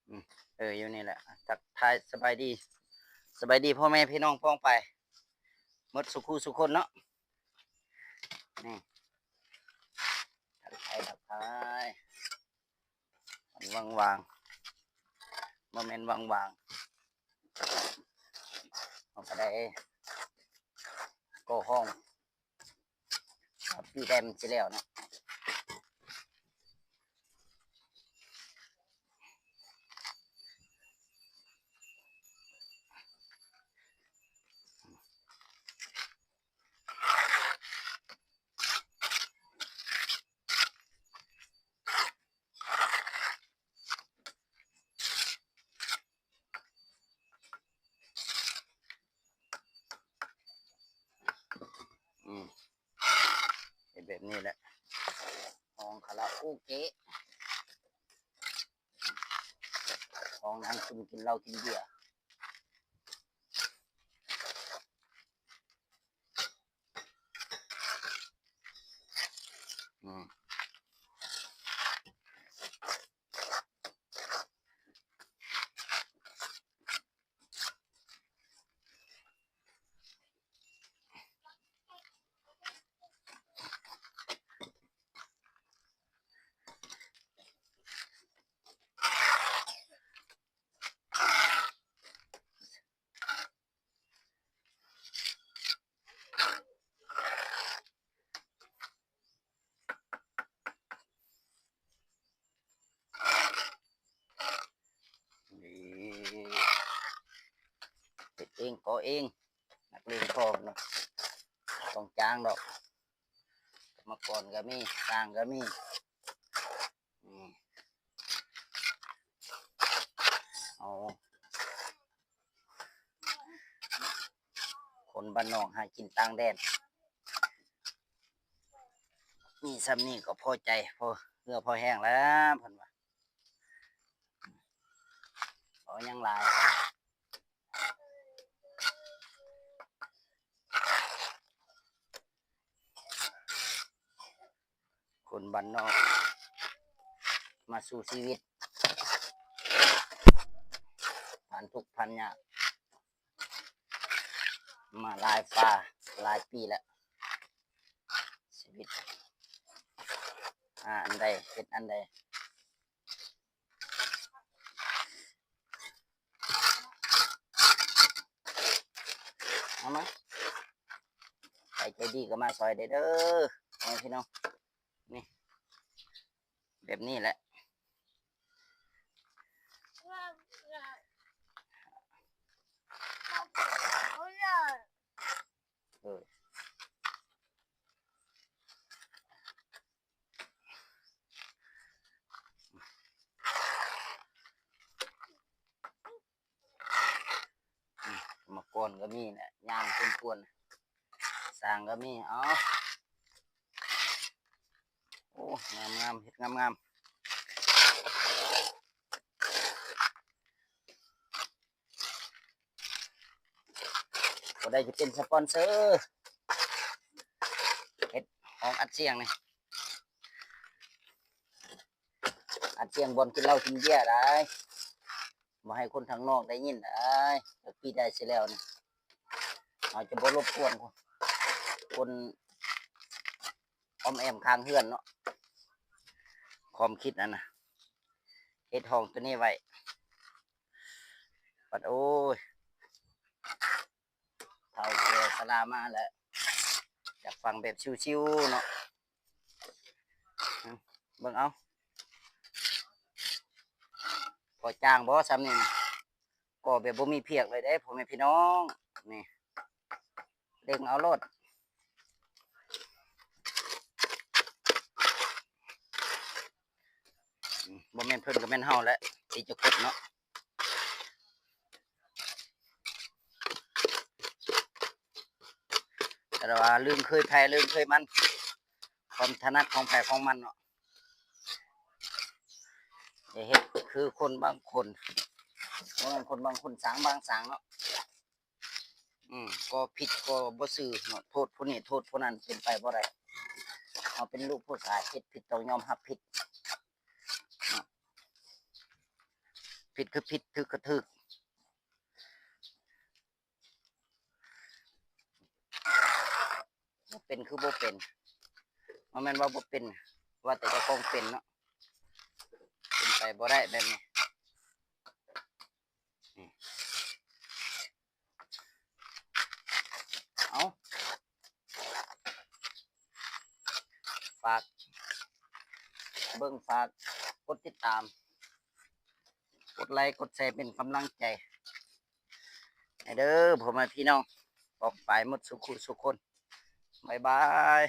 ອືມ ເອີ ຢູ່ນີ້ແຫຼະ ທັກທາຍສະບາຍດີ ສະບາຍດີພໍ່ແມ່ພີ່ນ້ອງປ້ອງປາຍ ໝົດສູ່ຄູ່ສູ່ຄົນເນາະ. ນີ້ ທັກທາຍ ທັກທາຍ ມັນຫວ່າງໆ ບໍ່ແມ່ນຫວ່າງໆ ເຮົາກໍໄດ້ກໍ່ຫ້ອງ ປີແຕ່ມັນຊິແລ້ວເນາະ. ອືມ ເຮັດແບບນີ້ແຫຼະ ຫ້ອງຄາຣາໂອເກະ ຫ້ອງນັ່ງຊຸມກິນເຫຼົ້າກິນເບຍ. ອືມ ນີ້ ເຮັດເອງກໍ່ເອງ ນັກເລງພໍເນາະ ບໍ່ຕ້ອງຈ້າງດອກ ກຳມະກອນກໍມີ ຊ່າງກໍມີ. ອືມ ເອົາ ຄົນບ້ານນອກຫາກິນຕ່າງແດນ ມີສ່ຳນີ້ກໍພໍໃຈ ພໍເຫື່ອພໍແຮງແລ້ວ ເພິ່ນວ່າ ບໍ່ຫຍັງຫຼາຍ. ຄົນບ້ານນອກມາສູ້ຊີວິດ ຜ່ານທຸກຜ່ານຍາກ ມາຫຼາຍຟ້າຫຼາຍປີແລ້ວ ຊີວິດ ຫາອັນໃດເຮັດອັນໃດ. ເອົາມາ ໃຜໃຈດີກໍມາຊ່ອຍໄດ້ເດີ ພໍ່ແມ່ພີ່ນ້ອງ ນີ້ ແບບນີ້ແຫຼະ. ເອີ ອືມ ໝາກກອນກໍມີນະ ຍາງກວນໆ ຊ່າງກໍມີ ເອົາ ໂອ້ ງາມໆ ເຮັດງາມໆ. ຜູ້ໃດຊິເປັນສະປອນເຊີ ເຮັດຫ້ອງອັດສຽງນີ້ ອັດສຽງບ່ອນກິນເຫຼົ້າກິນເບຍໄດ້ ບໍ່ໃຫ້ຄົນທາງນອກໄດ້ຍິນໄດ້. ຈັກປີໃດຊິແລ້ວນີ້ ເຮົາຈະບໍ່ລົບກວນຄົນອ້ອມແອ້ມຂ້າງເຮືອນເນາະ ຄວາມຄິດນັ້ນນະ ເຮັດຫ້ອງໂຕນີ້ໄວ້ ບັດ ໂອ້ຍ ເຖົ້າແກ່ຊະລາມາແລ້ວ ຢາກຟັງແບບຊິວໆເນາະ. ເບິ່ງເອົາ ພໍຈ້າງບໍ່ຊ່ຳນີ້ນະ ກໍແບບບໍ່ມີພຽກເລີຍເດ້ ພໍ່ແມ່ພີ່ນ້ອງ ນີ້ ເລັ່ງເອົາໂລດ. ອືມ ບໍ່ແມ່ນເພິ່ນກໍແມ່ນເຮົາແຫຼະ ທີ່ຈະຄົດເນາະ ແຕ່ວ່າລືມເຄີຍໃຜລືມເຄີຍມັນ ຄວາມຖະໜັດຂອງໃຜຂອງມັນເນາະ. ຢ່າເຮັດຄືຄົນບາງຄົນ ບໍ່ແມ່ນຄົນບາງຄົນ ຊ່າງບາງຊ່າງເນາະ. ອືມ ກໍຜິດກໍບໍ່ຊື່ເນາະ ໂທດຜູ້ນີ້ໂທດຜູ້ນັ້ນ ເປັນໄປບໍ່ໄດ້. ເຮົາເປັນລູກຜູ້ຊາຍ ເຮັດຜິດຕ້ອງຍອມຮັບຜິດເນາະ. ຜິດຄືຜິດ ຖືກຄືຖືກ. ບໍ່ເປັນຄືບໍ່ເປັນ, ບໍ່ແມ່ນວ່າບໍ່ເປັນ, ວ່າແຕ່ເຈົ້າຂອງເປັນເນາະ, ເປັນໄປບໍ່ໄດ້ແບບນີ້. ນີ້ ເອົາ ຝາກເບິ່ງ ຝາກກົດຕິດຕາມ ກົດໄລ ກົດແຊ ເປັນກຳລັງໃຈໃຫ້ເດີ ພໍ່ແມ່ພີ່ນ້ອງປ້ອງປາຍໝົດສູ່ຄູ່ສູ່ຄົນ. ບາຍບາຍ.